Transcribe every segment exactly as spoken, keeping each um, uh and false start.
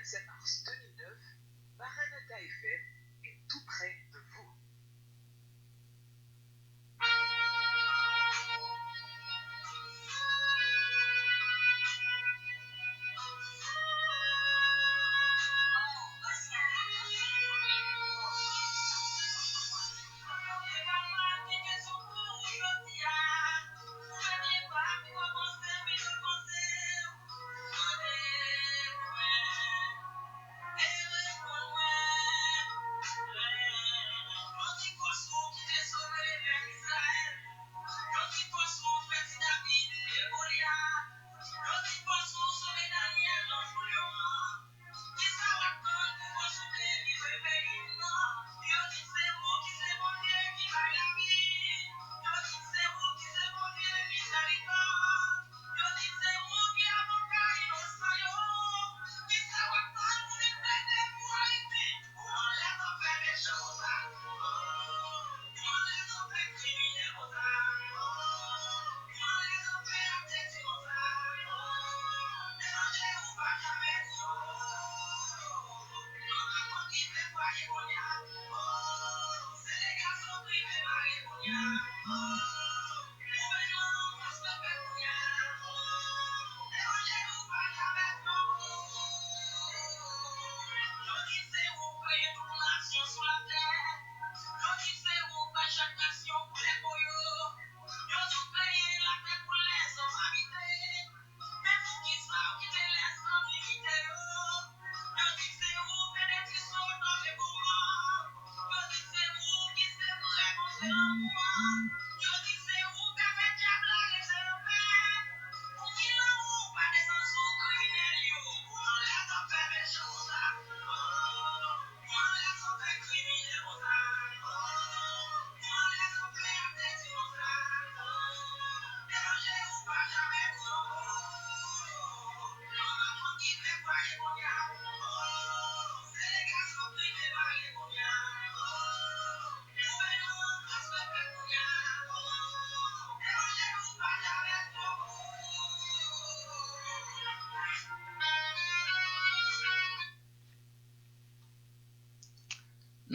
sept mars deux mille neuf, Maranatha F M est tout près de vous.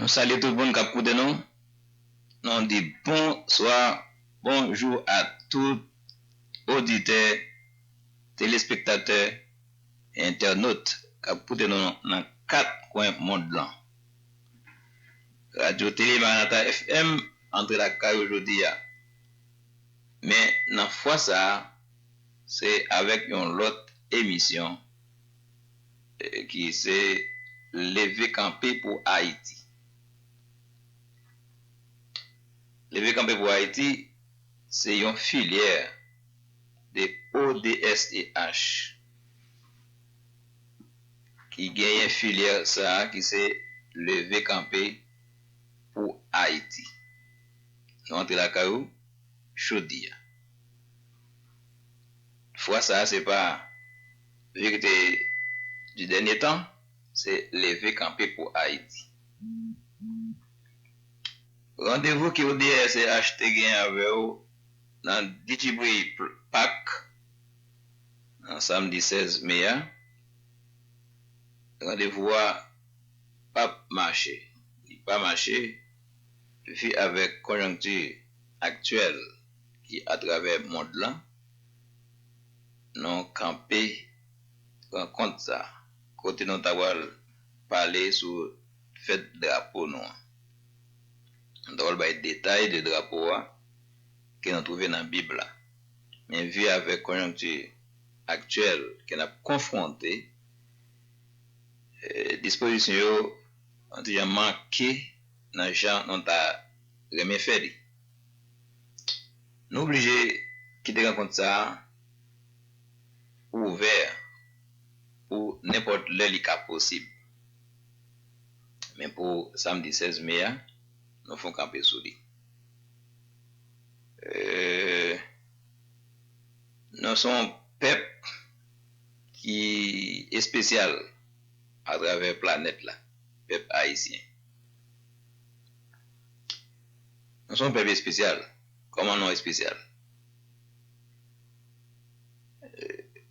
Nou salye tout moun k ap koute nou. Nou di bonswa, bonjou a tout oditè, telespektatè, entènot k ap koute nou nan kat kwen mond lan. Radyo Tele Maranatha F M antre lakay ou jodi a. Men nan fwa sa a, se avèk yon lòt emisyon, eh, ki se Leve Kanpe pou Ayiti. Leve Kanpe pou Ayiti, se yon filyè de O D S E H ki genyen filyè sa a ki se Leve Kanpe pou Ayiti. Nou antre lakay ou jodi a. Fwa sa a, se pa verite di dènye tan, se Leve Kanpe pou Ayiti. Randevou ke O D S E H te gen avè w nan Digibuy Park, nan samdi sèz me a, randevou a p ap mache. Li pa mache, vi avèk konjonkti aktyèl ki atravè mond lan, nou kanpe rankont sa, kote nou ta pral pale sou fèt drapo nou an. Nou ta pral bay detay de drapo a ke nou twouve nan Bib la. Men vi avèk konjonkti aktyèl ke n ap konfwonte, eh, dispozisyon yo yon ti jan manke nan jan nou ta renmen fè li. Nou oblije kite rankont sa a ouvè pou nenpòt lè li ka posib. Men pou samdi sèz me a, nou fon kanpe sou li. Eh, nou se yon pèp ki espesyal atravè planèt la, pèp ayisyen. Nou se yon pèp espesyal. Kòman nou espesyal? Eh,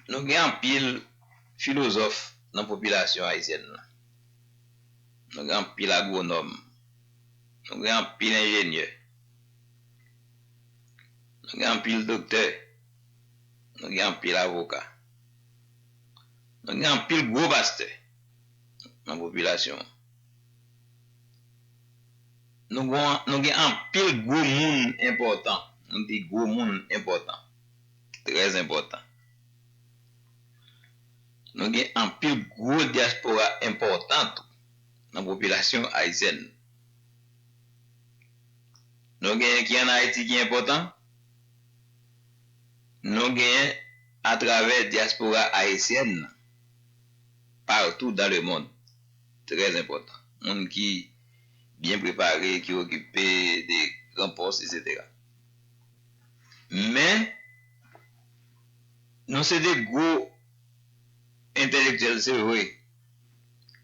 nou gen anpil filozòf nan popilasyon ayisyèn nan. Nou gen anpil agwonòm. Nou gen anpil enjenyè. Nou gen anpil doktè. Nou gen anpil avoka. Nou gen anpil gwo pastè nan popilasyon an. Nou gen, nou gen anpil gwo moun enpòtan. Nou di gwo moun enpòtan. Trè enpòtan. Nou gen anpil gwo dyaspora enpòtan tou nan popilasyon ayisyèn. Nou gen ki ann Ayiti ki enpòtan. Nou gen atravè dyaspora ayisyèn nan, partout dans le monde. Trè enpòtan. Moun ki byen prepare, ki okipe de gran pòs, etsetera. Men, nou se de gwo entèlektyèl, se vre.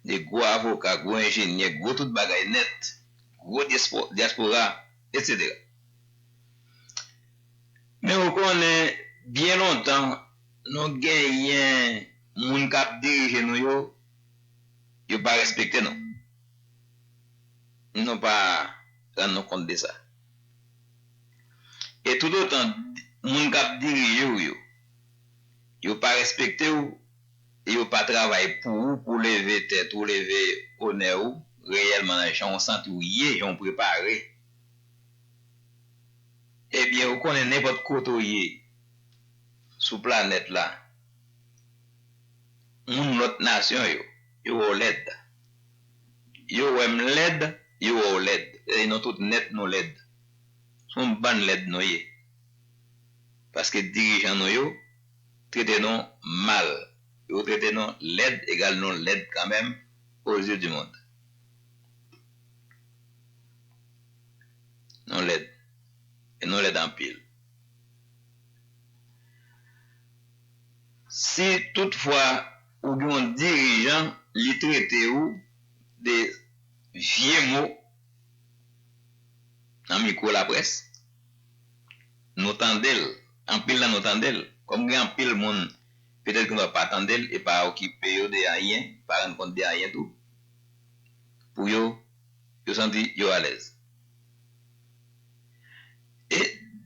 De gwo avoka, gwo enjenyè, gwo tout bagay nèt, gwo dyaspo-, dyaspora, etsetera. Men ou konnen, byen lontan, nou genyen moun k ap dirije nou yo, yo pa respekte nou. Nou pa rann nou kont de sa. E toutotan moun k ap dirije w yo, yo pa respekte w, e yo pa travay pou ou, pou leve tèt ou, leve onè ou, reyèlman nan jan w santi w ye, jan w prepare, ebyen, ou konnen nenpòt kote w ye sou planèt la, moun lòt nasyon yo, yo wè w lèd. Yo wè m lèd, yo wè w lèd. E nou tout nèt nou lèd. Se yon bann lèd nou ye. Paske dirijan nou yo trete nou mal. Yo trete nou lèd, egal nou lèd kanmenm aux yeux du monde. Nou lèd. E nou lèd anpil. Si toutfwa ou gen yon dirijan, li trete ou de vye mo nan mikwo laprès, nou tande l. Anpil nan nou tande l. Kòm gen anpil moun, petèt ke nou pa tande l e pa okipe yo de anyen, pa rann kont de anyen tou. Pou yo, yo santi yo alèz. E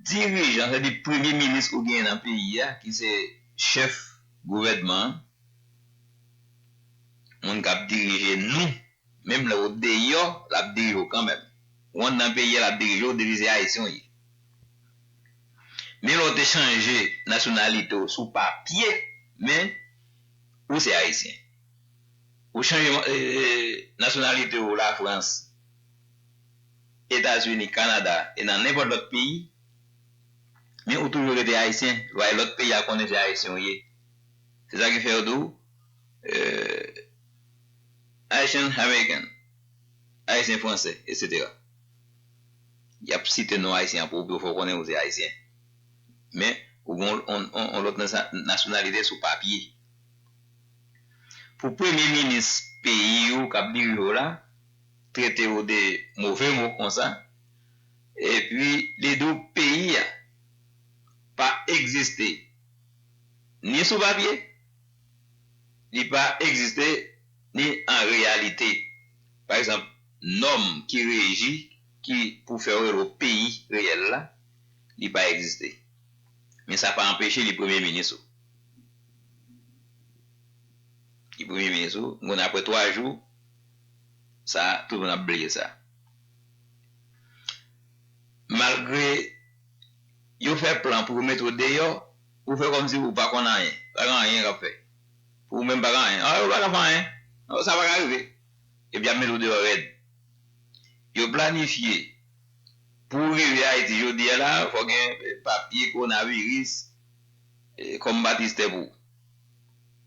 dirijan, sa di premye minis ou genyen nan peyi a, ki se chèf gouvènman an, moun k ap dirije nou, menm lè w deyò, l ap dirije w kanmenm. Ou anndan peyi a, l ap dirije w, depi se ayisyen w ye. Men lè w te chanje nasyonalite w sou papye, men ou se ayisyen. Ou chanje, e, e, nasyonalite w Lafrans, Etazini, Kanada, e nan nenpòt lòt peyi, men ou toujou rete ayisyen. Lwa lòt peyi a konnen se ayisyen w ye. Se sa ki fè yo di w, e, Haitian American, Ayisyen Fransè, etsetera. Y ap site non ayisyen an pou ou, pou yo fè w konnen ou se ayisyen. Men, ou gen yon, yon, yon, yon lòt nasa-, nasyonalite sou papye. Pou premye minis peyi ou k ap dirije w la, trete w de move mo konsa, epi li di w peyi a pa egziste ni sou papye, li pa egziste ni an reyalite. Pa egzanp, nòm ki reji, ki pou fè w rele w peyi reyèl la, li pa egziste. Men sa pa anpeche li premye minis ou. Li premye minis ou, m konnen apre twa jou, sa, tout moun ap bliye sa. Malgre yo fè plan pou yo mete w deyò, ou fè kòmsi ou pa konn anyen. Pa gen anyen k ap fè. Pou ou menm pa gen anyen. Ah, yo pa ka fè anyen. Non, sa pa ka rive. Epi y ap mete w deyò rèd. Yo planifye pou w rive Ayiti jodi a la, fò w gen papye kowonaviris, e, kòm batistè pou ou.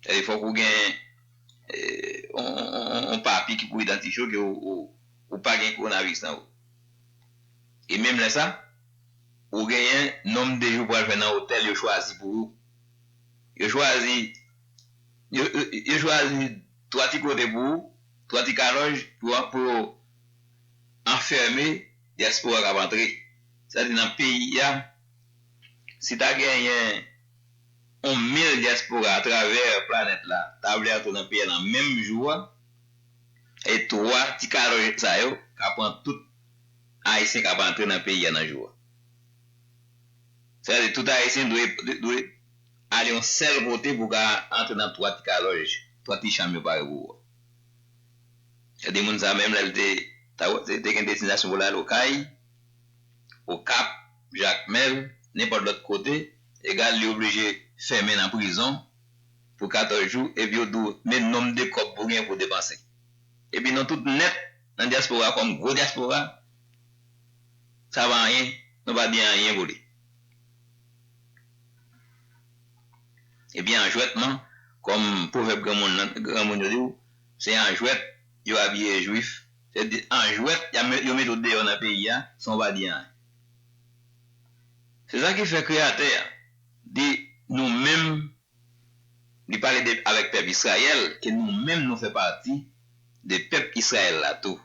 Sètadi fòk ou gen, e, on, on, on, on papye ki pou idantifye w ke ou, ou, ou pa gen kowonaviris nan ou. E menm lè sa, ou genyen nonb de jou pral fè nan otèl yo chwazi pou ou. Yo chwazi, yo, yo, yo chwazi twa ti kote pou ou, twa ti kalòj pou, pou yo anfème dyaspora k ap antre. Sètadi nan peyi a, si ta genyen yon mil dyaspora atravè planèt la ta vle antre nan peyi a nan menm jou a, e twa ti kalòj sa yo ka pran tout Ayisyen k ap antre nan peyi a nan jou a. Sètadi tout Ayisyen dwe, dwe ale yon sèl kote pou ka antre nan twa ti kalòj, twa ti chanm yo pare pou ou a. Sètadi moun sa menm lè l te, ta, te, te gen destinasyon pou l al Okay, Okap, Jakmèl, nenpòt lòt kote, egal li oblije fèmen nan prizon pou katòz jou, epi yo di w, men nonm de kòb pou gen pou depanse. Epi nou tout nèt nan dyaspora kòm gwo dyaspora, sa pa anyen, nou pa di anyen pou li. Epi an jwèt man, kòm pwovèb granmoun nan, granmoun yo di w, se an jwèt yo abiye jwif. Se di, an jwèt, y a met, yo mete w deyò nan peyi a, san w pa di anyen. Se sa ki fè Kreyatè a di nou menm, li pale de, avèk pèp Izrayèl, ke nou menm nou fè pati de pèp Izrayèl la tou.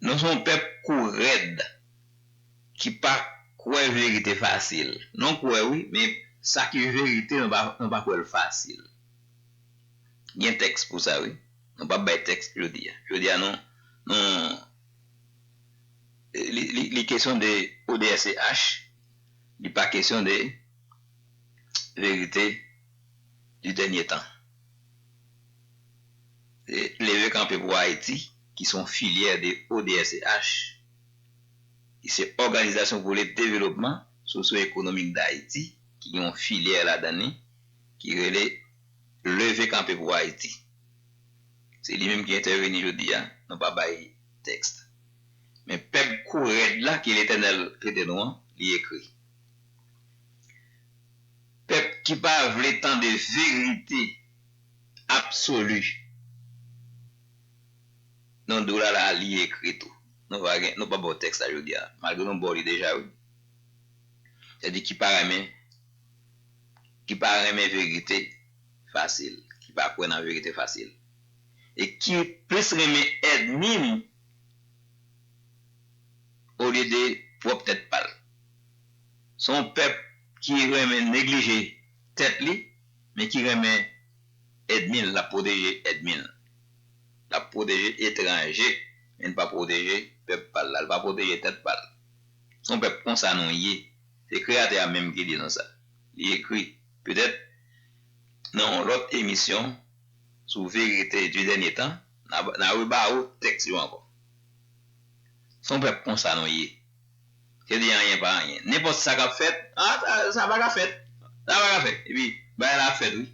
Nou se yon pèp kou rèd ki pa kwè verite fasil. Nou kwè wi, men sa ki verite, nou pa, nou pa kwè l fasil. Gen tèks pou sa wi. Nou p ap bay tèks jodi a. Jodi a nou, nou, li, li, li kesyon de O D S C H, li pa kesyon de verite du dernier temps. E Leve Kanpe pou Ayiti, ki se yon filyè de O D S C H, ki se Òganizasyon pou le Devlopman Sosyo-Ekonomik d Ayiti, ki gen yon filyè ladan li, ki rele Leve Kanpe pou Ayiti. Se li menm ki entèveni jodi a, nou pa bay tèks. Men pèp kou rèd la ke Letènèl rete nou an, li ekri. Pèp ki pa vle tande verite absoli. Non, Doula la, li ekri tou. Nou pa gen, nou pa ba w tèks la jodi a. Malgre nou ba w li deja, wi. Sètadi ki pa renmen, ki pa renmen verite fasil, ki pa kwè nan verite fasil. E ki plis renmen èdmi l olye de pwòp tèt pa l. Se yon pèp ki renmen neglije tèt li, men ki renmen èdmi l, l ap pwoteje èdmi l. L ap pwoteje etranje, men l pa pwoteje pèp pa l la, l pa pwoteje tèt pa l. Se yon pèp konsa nou ye. Se Kreyatè a menm ki di nou sa. Li ekri, petèt, nan yon lòt emisyon, sou verite du dernier temps, n a, n a reba ou tèks yo ankò. Se yon pèp konsa nou ye. Se di anyen pa anyen. Nenpòt sa k ap fèt, a, sa, sa pa ka fèt. Sa pa ka fèt. Epi, bagay la ap fèt, wi.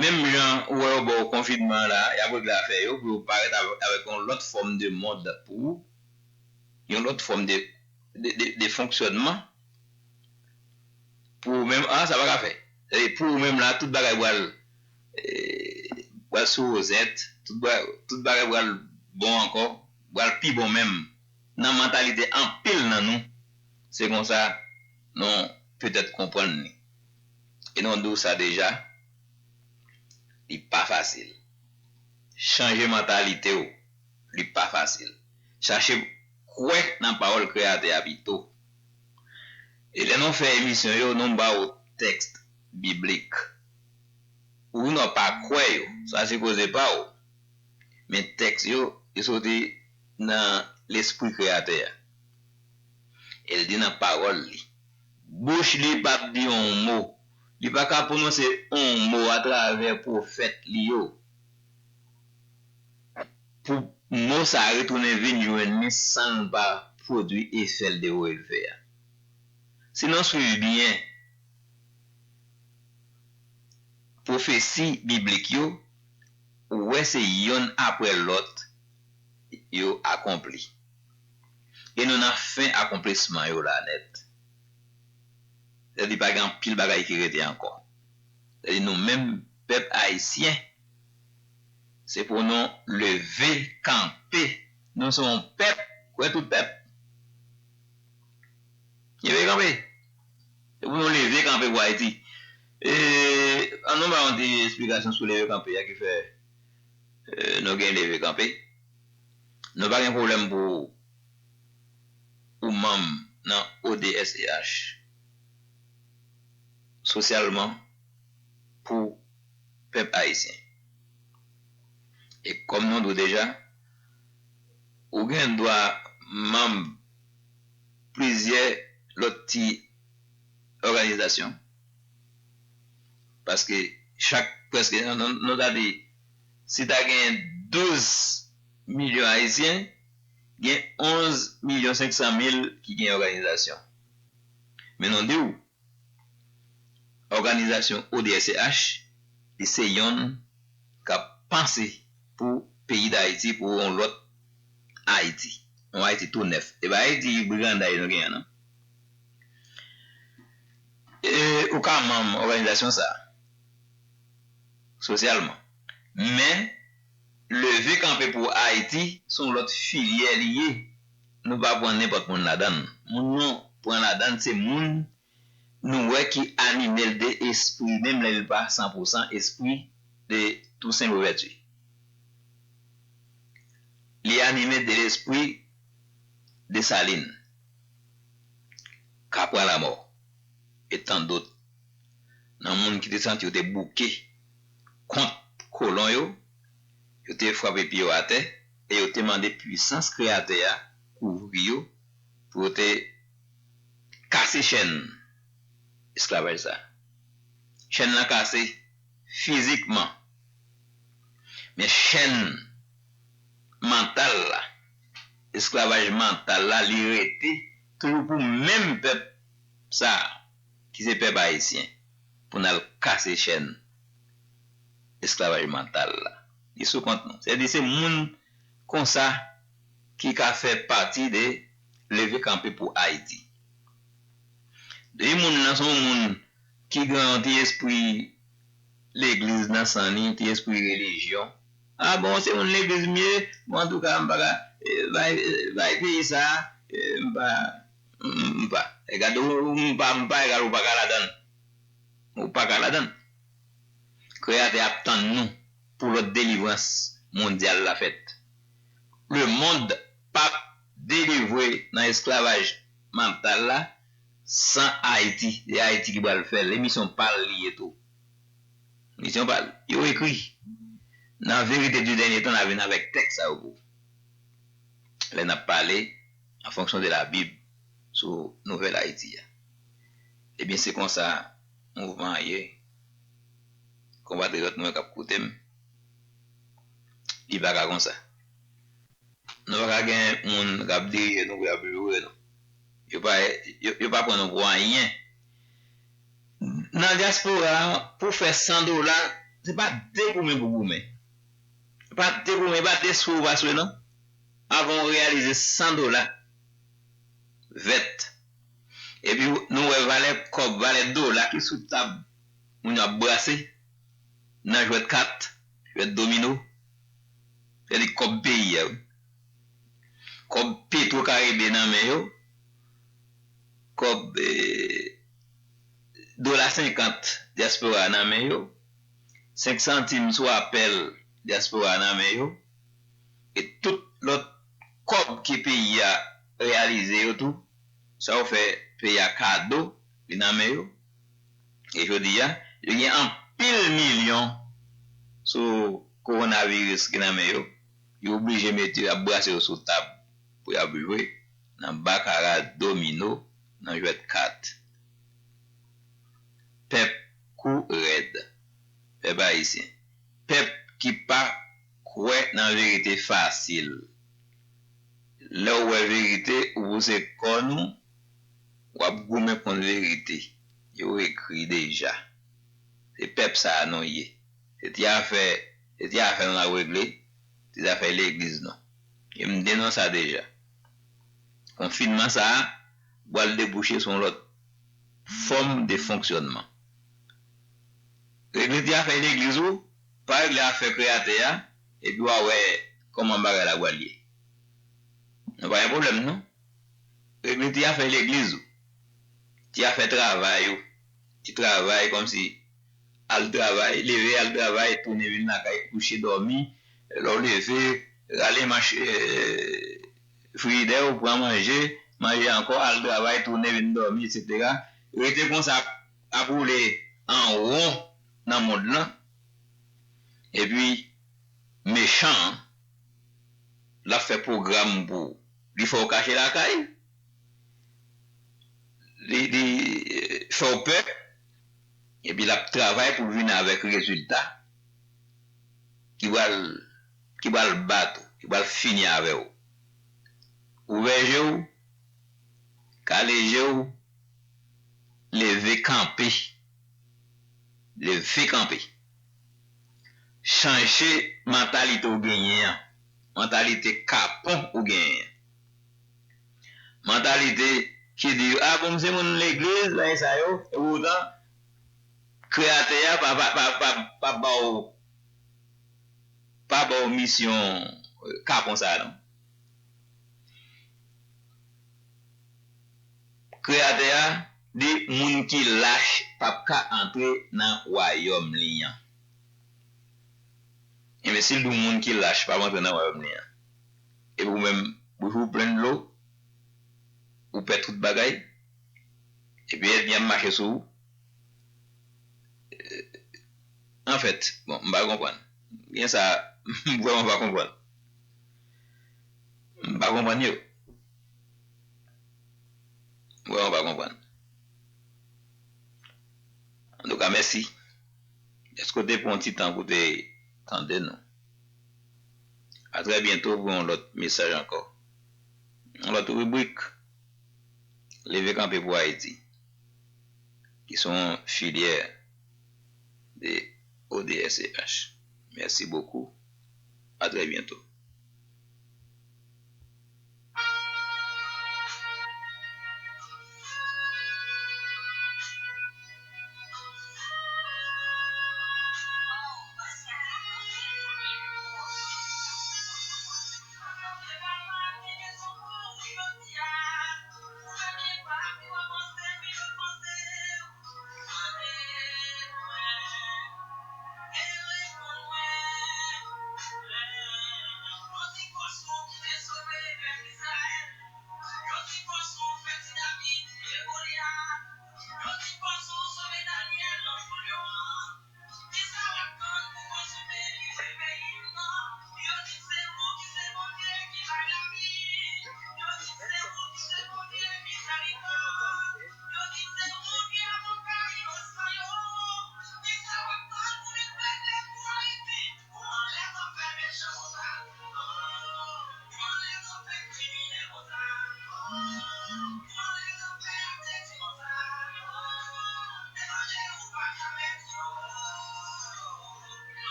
Menm jan ou wè yo ba w konfinman la, y ap regle afè yo pou yo parèt avè-, avèk yon lòt fòm de mòd pou ou, yon lòt fòm de, de, de, de fonksyònman. Pou ou menm, a, sa pa ka fèt. E pou ou menm la, tout bagay pral, e, pral sou wozèt, tout bagay, tout bagay pral bon ankò, pral pi bon menm. Nan mantalite anpil nan nou, se konsa nou petèt konprann li. E nou di w sa deja, li pa fasil. Chanje mantalite w, li pa fasil. Chache kwè nan pawòl Kreyatè a pito. E lè nou fè emisyon yo, nou ba w tèks biblik. Ou nou pa kwè yo, sa se koze pa w. Men tèks yo, yo soti nan lespri Kreyatè a. E l di nan pawòl li. Bouch li p ap di yon mo. Li pa ka pwononse yon mo atravè pwofèt li yo. Pou mo sa a retounen vin jwenn li san l pa pwodui efè l te voye l fè a. Si nou swiv byen pwofesi biblik yo, ou wè se yonn apre lòt yo akonpli. E nou nan fen akonplisman yo la nèt. Sètadi pa gen anpil bagay ki rete ankò. Sètadi nou menm, pèp ayisyen, se pou nou leve kanpe. Nou se yon pèp, kwè tout pèp. Leve kanpe. Se pou nou leve kanpe pou Ayiti. E, an nou ba yon ti esplikasyon sou leve kanpe a ki fè, e, nou gen leve kanpe. Nou pa gen pwoblèm pou ou manm nan O D S C H. sosyalman pou pèp ayisyen. E kòm nou di w deja, ou gen dwa manm plizyè lòt ti òganizasyon. Paske chak, prèske, nou, nou, nou ta di, si ta gen douz milyon ayisyen, gen onz milyon senk san mil ki gen òganizasyon. Men nou di w, òganizasyon O D S C H, li se yonn k ap panse pou peyi Dayiti, pou yon lòt Ayiti. Yon Ayiti tou nèf. E pa Ayiti briganday nou genyen an, non. E, ou ka manm òganizasyon sa a, sosyalman. Men, leve kanpe pou Ayiti, se yon lòt filyè li ye. Nou pa pran nenpòt moun ladan l. Moun nou pran ladan l, se moun nou wè ki anime l de espri, menm lè li pa san pou san espri de Toussaint Louverture. Li anime de lespri Desalin, Kapra Lamò, e tan dòt. Nan moun ki te santi yo te bouke kont kolon yo, yo te frape pye yo atè, e yo te mande pwisans Kreyatè a kouvri yo pou yo te kase chèn esklavaj sa. Chèn nan kase fizikman. Men chèn mantal la, esklavaj mantal la, li rete toujou pou menm pèp sa, ki se pèp ayisyen, pou n al kase chèn esklavaj mantal la. Li sou kont nou. Sètadi se moun konsa ki ka fè pati de leve kanpe pou Ayiti. Depi moun nan se yon moun ki gen yon ti espri legliz nan san li, yon ti espri relijyon. A bon, se moun legliz m ye, bon, antouka, m pa ka, eh, bay, eh, bay peyi sa, eh, m pa, m, m pa. E gade, ou, ou, m pa, m pa egal, ou pa ka ladan l. Ou pa ka ladan l. Kreyatè ap tann nou pou lòt delivrans mondyal la fèt. Lemonn p ap delivre nan esklavaj mantal la san Ayiti. Se Ayiti ki pral fè l. E misyon pa l li ye tou. Misyon pa l. Yo ekri. Nan Vérité du Dernier Temps, n a vin avèk tèks sa yo pou ou. Lè n ap pale an fonksyon de la Bib sou Nouvèl Ayiti a. Ebyen, se konsa mouvman an ye. Konpatriyòt mwen k ap koute m, li pa ka konsa. Nou pa ka gen moun k ap dirije nou pou y ap joure nou. Yo pa, yo, yo pa pran nou pou anyen. Nan dyaspora a, pou fè san dola, se pa de goumen pou goumen. Se pa de goumen, se pa de swe ou pa swe non. Avan w reyalize san dola vèt. Epi nou wè valè kòb, valè dola ki sou tab moun yo ap brase nan jwèt kat, jwèt domino. Sètadi kòb peyi a, wi. Kòb Petro Caribe nan men yo. Kòb, eh, dola senkant dyaspora nan men yo. Senk santim sou apèl dyaspora nan men yo. E tout lòt kòb ke peyi a reyalize yo tou, sa yo fè peyi a kado, li nan men yo. E jodi a, yo gen anpil milyon sou kowonaviris ki nan men yo. Yo oblije mete, y ap brase yo sou tab pou y ap jwe nan bakara, domino, nan jwèt kat. Pèp kou rèd. Pèp ayisyen. Pèp ki pa kwè nan verite fasil. Lè w wè verite, ou pouse kò nou, w ap goumen kont verite. Yo ekri deja. Se pèp sa a nou ye. Se ti afè, se ti afè nou ap regle, ti zafè legliz nou. E m denonse sa deja. Konfinman sa a pral debouche sou yon lòt fòm de fonksyònman. Regle ti afè legliz ou, pa regle afè Kreyatè a, epi w a wè kòman bagay la pral ye. Nou pa gen pwoblèm, non. Regle ti afè legliz ou, ti afè travay ou, ti travay kòmsi al travay, leve al travay, tounen vin lakay, kouche, dòmi, lè w leve, rale manch, eh, frijidè ou, pran manje, manje ankò, al travay, tounen vin dòmi, etsetera. Rete konsa ap woule an won nan mond lan, epi mechan an, l ap fè pwogram pou ou. Li fè w kache lakay, li, li fè w pè, epi l ap travay pou l vin avèk rezilta ki pral, ki pral bat ou, ki pral fini avè w. Ouvè je w, kale je w, leve kanpe. Leve kanpe. Chanje mantalite w genyen an. Mantalite kapon ou genyen an. Mantalite ki di, "A bon, m se moun legliz, bagay sa yo." E poutan, Kreyatè a pa, pa, pa, pa, pa ba w, pa ba w misyon, eh, kapon sa a, non. Kreyatè a di moun ki lach p ap ka antre nan wayòm li an. Ebyen, si l di w moun ki lach p ap antre nan wayòm li an, epi ou menm, bouch ou plen dlo, ou pè tout bagay, epi ènmi ap mache sou ou, Anfèt, bon, m pa konprann. Gen sa, m vrèman pa konprann. M pa konprann yo. M vrèman pa konprann. Antouka, mèsi. Èske w te pran yon ti tan pou w te tande nou? A trè byento pou yon lòt mesaj ankò. Yon lòt ribrik, Leve kanpe pou Ayiti, ki se yon filyè de O D S C H. Mèsi bokou. A trè byento.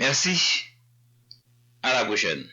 Mèsi. À la prochaine.